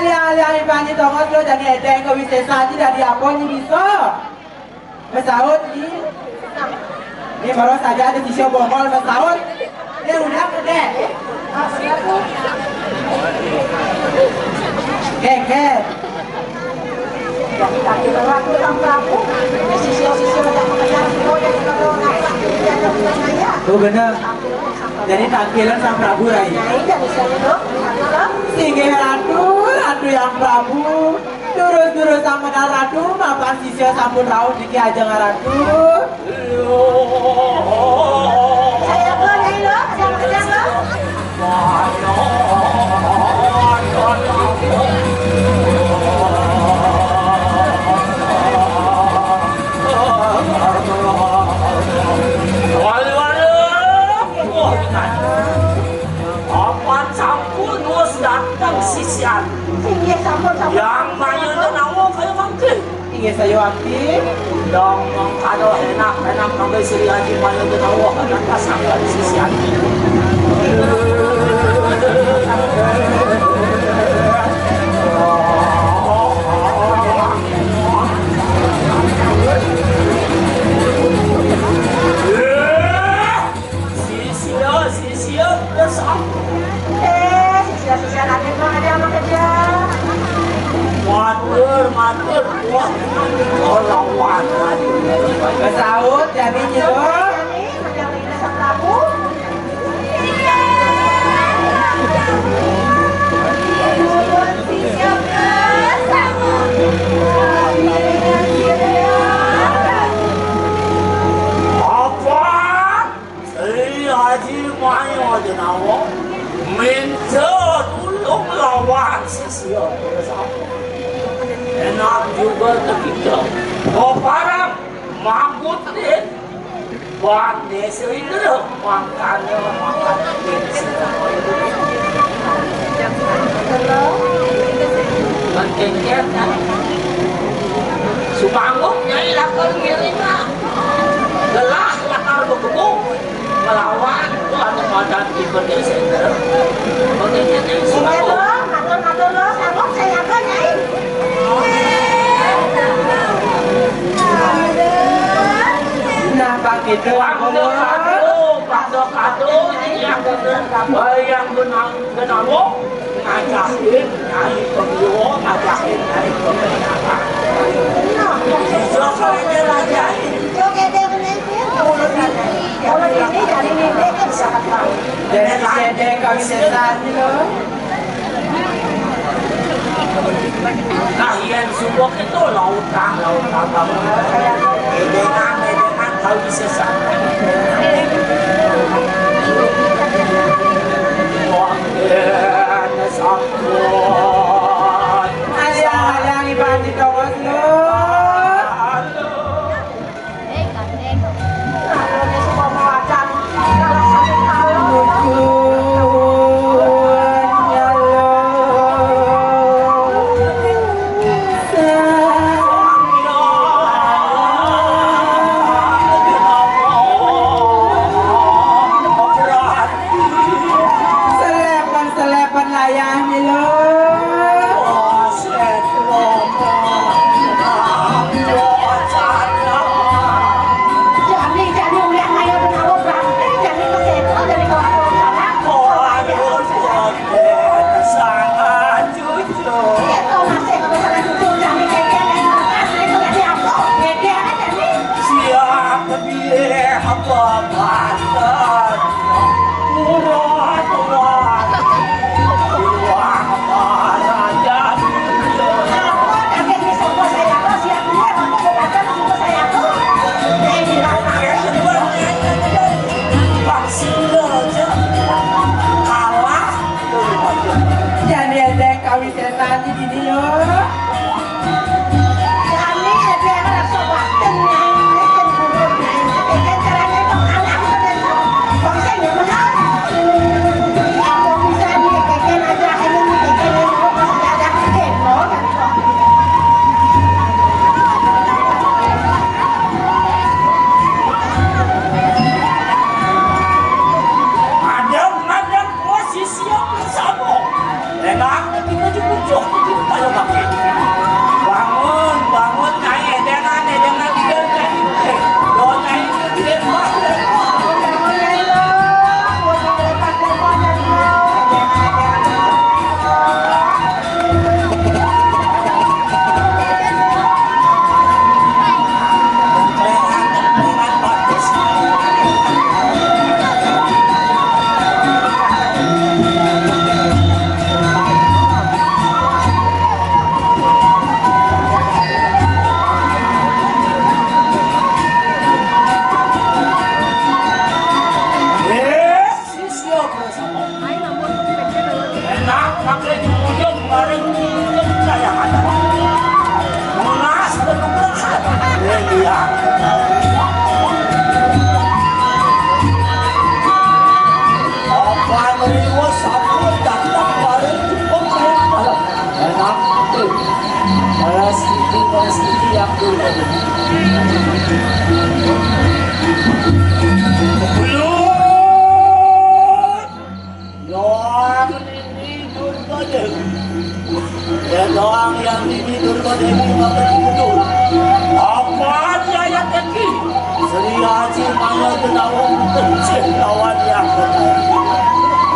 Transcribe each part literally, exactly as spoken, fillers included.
Yang ahli-ahli panji tongos lo, jani édéng kawisésan, dadi apa nyi bisa? Masaut, Nyi. Nyi, baru saja ada sisya bongol masaut. Nyi, udah gedé. Kékét. Oh, bener. Jadi tangkilan Sang Prabu, Rai. Singgih Ratu, Ratu Hyang Prabu. Durus-durus samedal Ratu, mapan sisya sampun rauh niki ajeng Ratu. Saya pun, ayo, lo, ada yang kerja, lo? Waduh, waduh. Wah, apan sampun wus dateng sisian. Inggih, sampun, sampun. Yang maya tenawa kaya mangke. Inggih, saya wakti. Dong, mangkana enak-enak kangge Sri Aji maya tenawa, anak kasangkan sisian. Sisia, sisia, bersama. Eh, sisia, sisia, lagi kurang ajar sama kerja. Matur, matur, wah, lawan. Besaut, jadi, Nyi. Jadi, macam ini, Sang Prabu. Apa? Sri Aji Maya Jenawa minta tulung lawan sisia. Enak juga kita. Koparang magut deh. Bang Desri dulu makannya makan. Bang Kengker kan. Subangun nyai lakon ngiring lah. Gelah lakar bekebung melawan tuan komandan Ibu Desa. Oke, jadi Iya, semua. Dong. Matur, matur, Dong. Sanggup saya apa, Nyai? Nah, Pak, gitu. Pando kado, pando kado, yang benar, yang benar, benar. Ngajakin nyai pemilu, ngajakin nyai pemilu. Ijo kawénté ngajakin. Ijo kété bener, Pir. Mulut ini, mulut ini dari mimpi kan sangat baik. Dari sedek kami setan, gitu. Nah, yén suwuk itu lautan, lautan, lautan. Édéngan, édéngan, kalau bisa sana. Wah, ya, sampun. Ayo, ayo, Iban di tongos, lu. Selepen-selepen layahnya, lo. Jani, jani, ulian ayo benawa berarti, jani keseto, jani kelakuan salah. Sangat jujur. Keseto masih kalau salah jujur, jani keke, jani kertas, jani kertas, jani apa? Keke anak jani. Siap pilih apa banten. Murah tuan. Tuan Raja. Jani édéng kawisésan di dini, yo. Madang, madang, posisi yang bersama. Enak, kita dipucuk, Yang ini Durga Dewi. Ya doang yang ini Durga Dewi makan betul. Apa dia yang kecil? Sri Haji Maya Genawa kecil lawan yang kecil.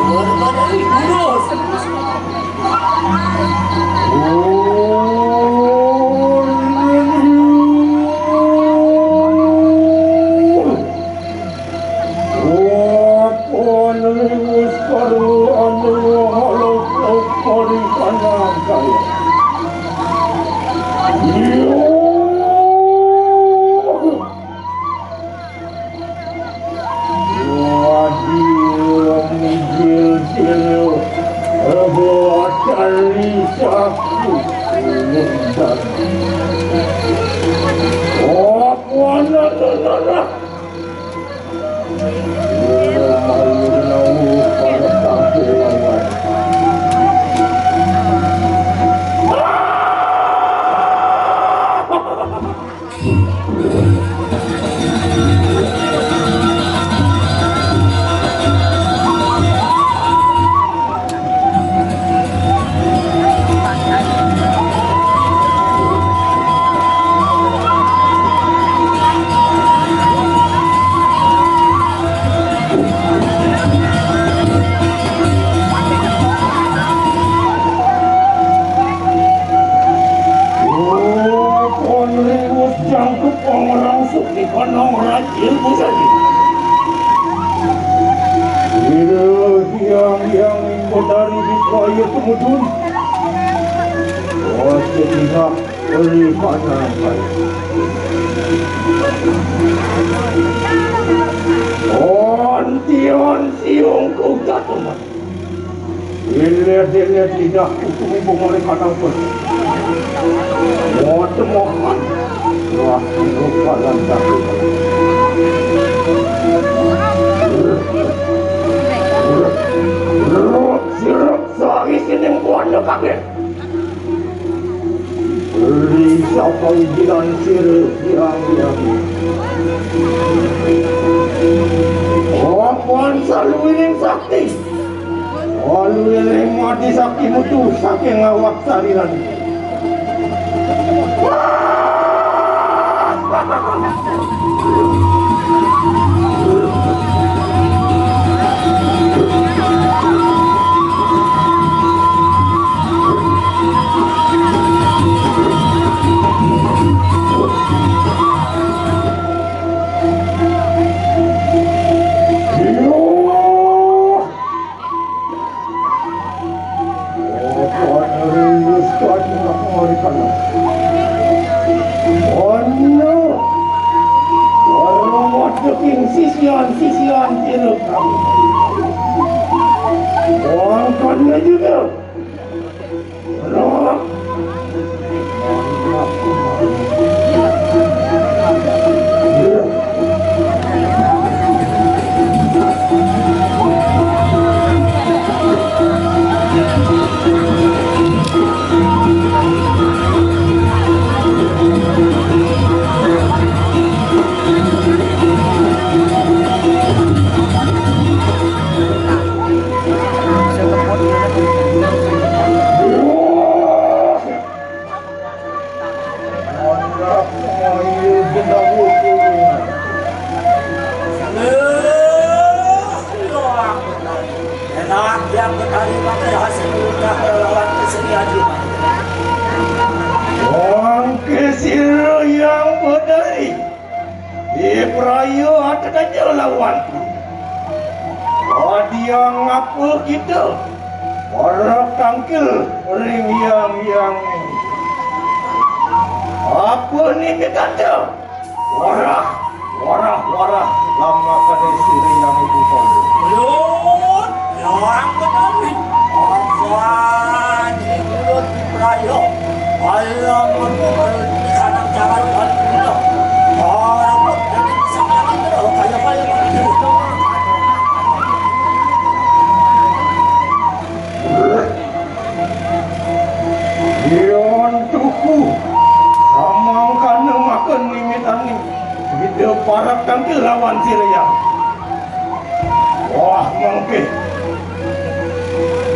Durga Dewi lurus. Apa ning wis karo anu halus kori kanang kaya. Iya. Wadi mijil-jil, buatan lisaku. Apa anak-anak? Oh, kon riwus jangkep orang suki kono rajin busani. Ira yang yang dari di kaya kemudun. Oh, setidak Rifana. Ontion siung kuda teman. Ilir-ilir lidah kuku ibu mulai kadang pun. Mau temukan. Wah, lupa lancar. Sirup sari sini buat kaget. Ri sapa wijilan sira kirang-kirang. Wapan saluwiring sakti. Saluwiring mati sakti mutu saking awak sariran. Ono. Ora modheking sisian-sisian kira kamu. Wong kene juga. Ora. Enak yang bertani pakai hasil udah lawan kesenian. Wong kesir yang berdari. Ibraya ategaja lawanku. Adiang apa kita? Para tangkil ring yang yang. Apa ni kita? Warah, warah, warah, lama kade siri yang ibu kau. Lun, yang Betawi. Apa ni mulut Prayo. Alam aku kalau di sana jangan balik dulu. Orang aku jadi sama lagi terus kayak kayak begitu. Yan tuku, Parak tangkil lawan si Riang. Wah, mangke.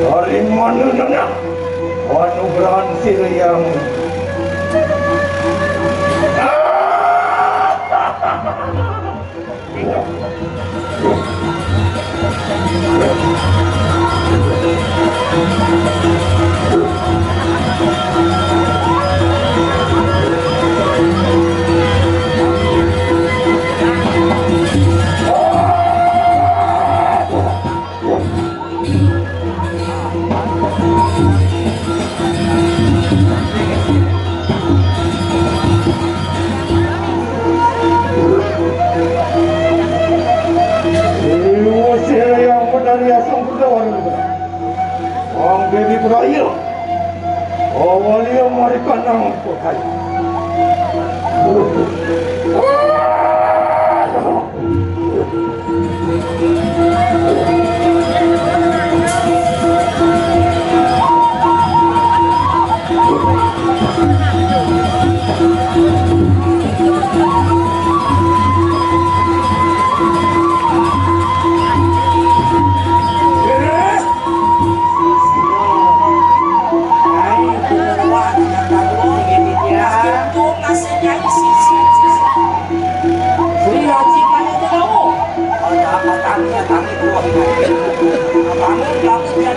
Dari mana nana? Anu beran si Riang. Usir yang benar ya sang berdawan. Ang Dewi Peraya. Awalia mereka nang berkaya.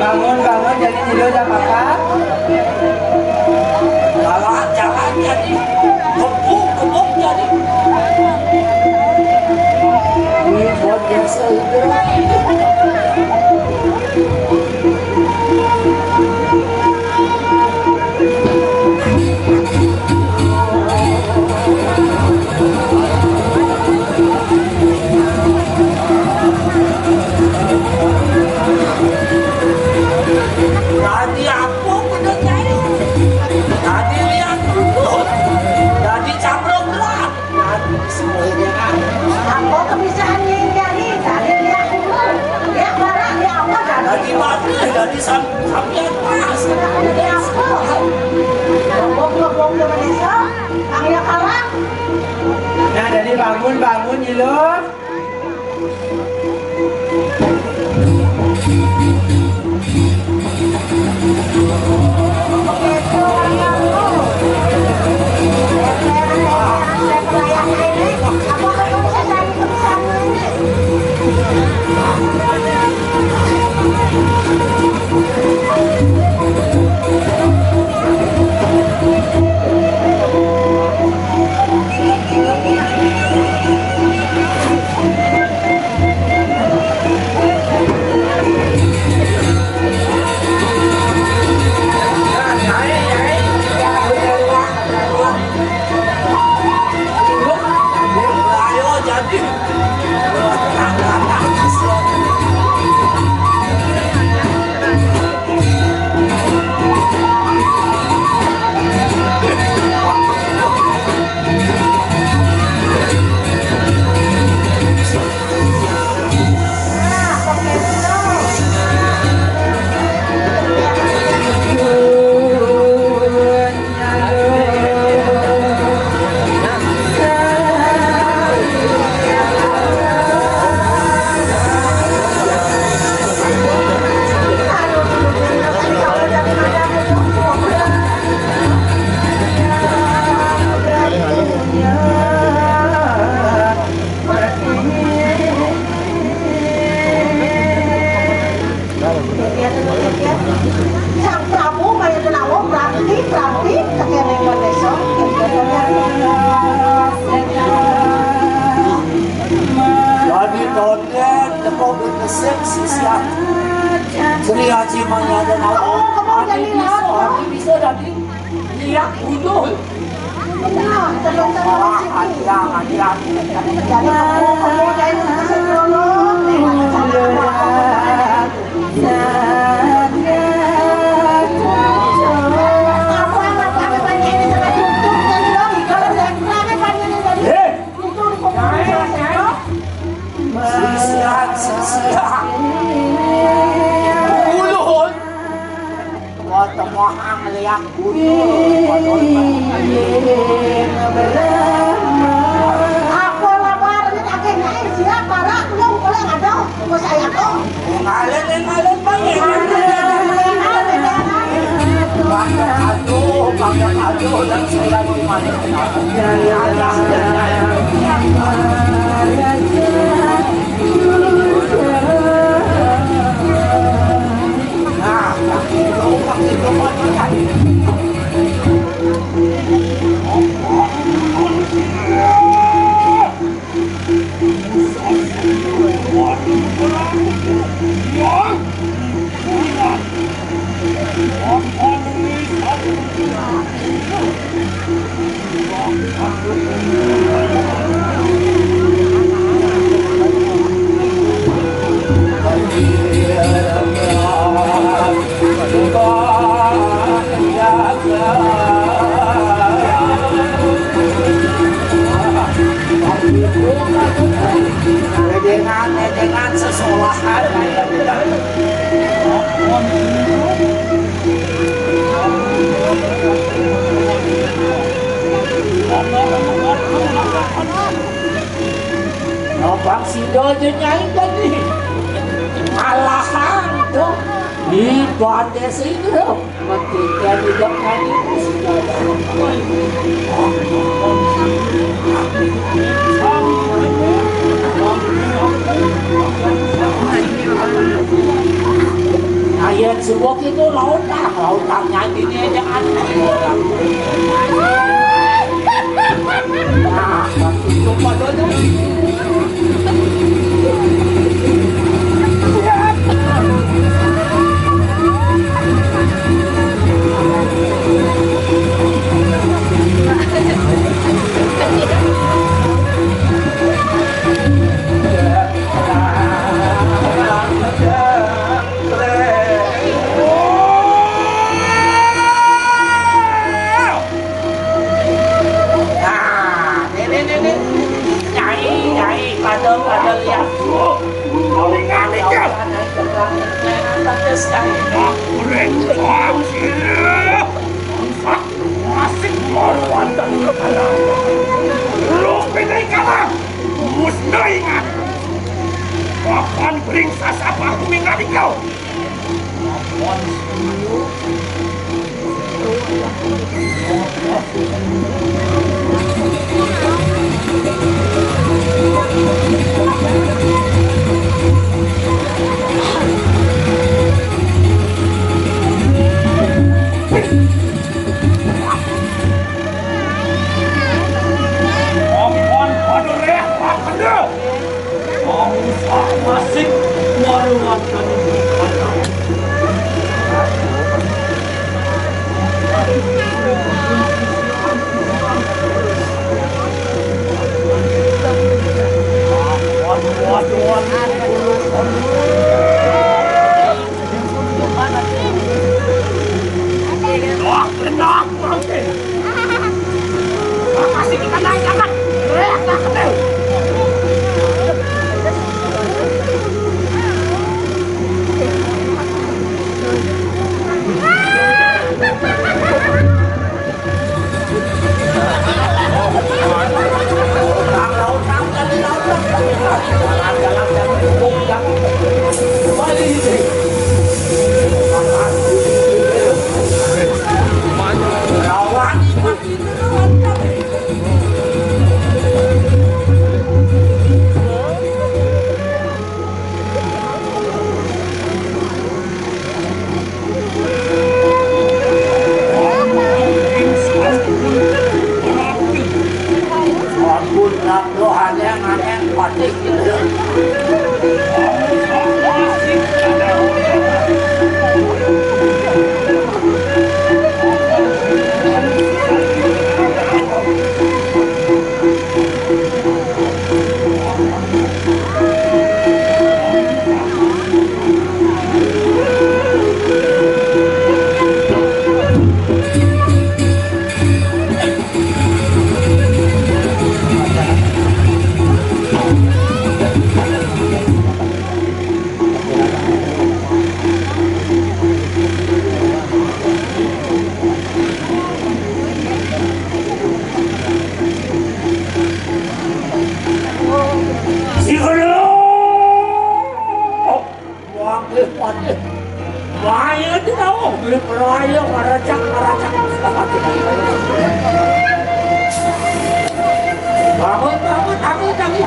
Bangun, bangun, jadi tidur dah, Kakak. Jalan, jalan jadi. Kebuk, kebuk jadi. Ini buat biasa itu. Tadi aku bener nyai. Tadi lihat dulu. Tadi cabrok lah. Tadi semuanya kan. Apa kebisaannya ini jadi? Tadi lihat dulu. Lihat barang, lihat apa tadi? Tadi bagus, tadi sam-, sampai atas. Tadi apa? Ngomong-ngomong ke Malaysia, kang ya kalah. Nah, jadi bangun, bangun, Jilun. Sang Prabu, maya tenawa, Prapti, Prapti, tekene Maneso. Jadi tonden, tepuk besek sisian. Sri Haji Maya dan aku. Oh, kamu jadi lawan, kamu. Bisa jadi. Iya, gundul. Nah, terus, terus. Wah, aja, aja. Jadi, kamu, kamu jadi sembrono. Apa yang apa yang ini sampai tutup dan bilang, kalau saya kurangnya panjangnya jadi. Eh. Itu di pokoknya. Sisian, sisian. Gundul. Wah, temohang liak gundul. Aku lapar, Dengan, dengan sesolahan. Abang sida je nyai tadi. Alahan tu. Di Bande sida. Mati jadi dok tadi. Ayat subuh itu lautan, lautan nyanyi ini aja kan. Nah, itu padanya. Nah, ini, ini, ini. Nyai, nyai, pada, pada lihat. Paling aneh ya. Kurang. Masih baru wonten kepala. Lu pilih kalah. Musnah ingat. Papan bring sasapa kuwi ngalika. Ampun, aduh, reh, aduh. Kamu masih warungan kami. Waduh, waduh, waduh. Wah, kena aku, Bang. Makasih kita naik angkat. Teriak, tak kenal. Ampun, rohane aneh, patik.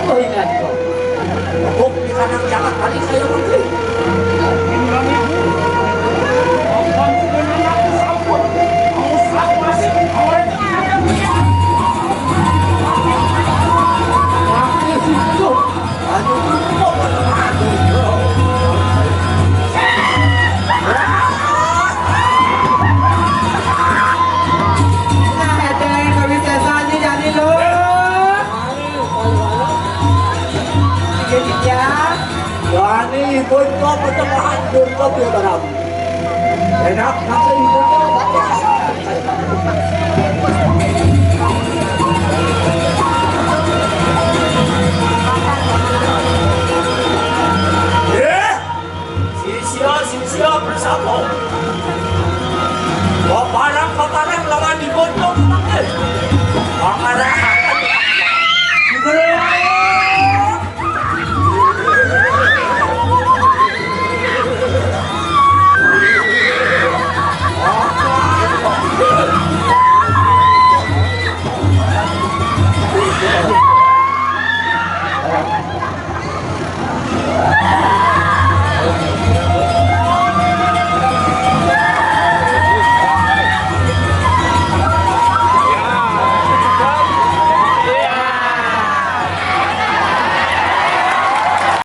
Kok di kanan jalan tadi saya menteri. Nah, Ete, kalau bisa saja jadi lo. Jadi ya. Wani, ikut kau pertengahan, ikut kau dia barang. Enak, nanti ikut kau. Eh, sisia, sisia bersama. Paparang, paparang lawan di pondok. Paparang.